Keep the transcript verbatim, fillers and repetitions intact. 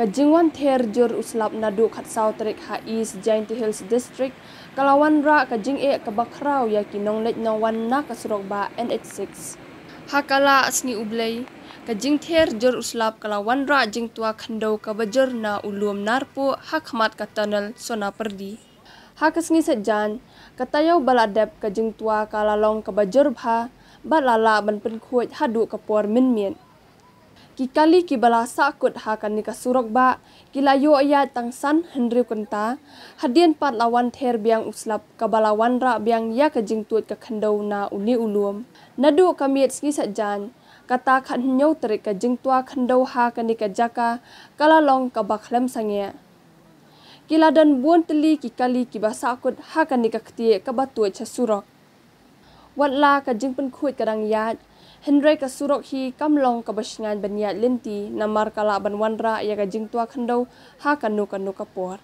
Ka jingwan ther jur u slap naduh khatsaw tarik ha East Jaintia Hills District ka la wanrah ka jingeh kaba khraw ïa ki nongleit nongwan na ka surok bah N H six. Ha ka la sngi U Blei, ka jingther jur u slap ka la wanrah jingtwa khyndew kaba jur na u lum Narpuh ha khmat ka tunnel Sonapyrdi. Ha ka sngi Saitjaiñ, ka taïew ba la dep ka jingtwa ka la long kaba jur bha, bad la lah ban pynkhuid haduh ka por mynmiet. Ki kali kiba la sahkut ha kane ka surok bah, ki la ïoh ïaid tang san hynriew kynta, hadien pat la wan ther biang u slap kaba la wanrah biang ïa ka jingtuid ka khyndew na une u lum. Naduh ka miet sngi Saitjaiñ, kata khathynñiew tarik ka jingtwa khyndew ha kane ka jaka, ka la long kaba khlem sangeh. Ki la don bun tylli ki kali kiba sahkut ha kane ka ktieh kaba tuid sha surok. Wat la ka jingpynkhuid ka dang ïaid, hynrei ka surok hi kam long kaba shngaiñ ban ïaid lynti, namar ka lah ban wanrah ïa ka jingtwa khyndew ha kano kano ka por.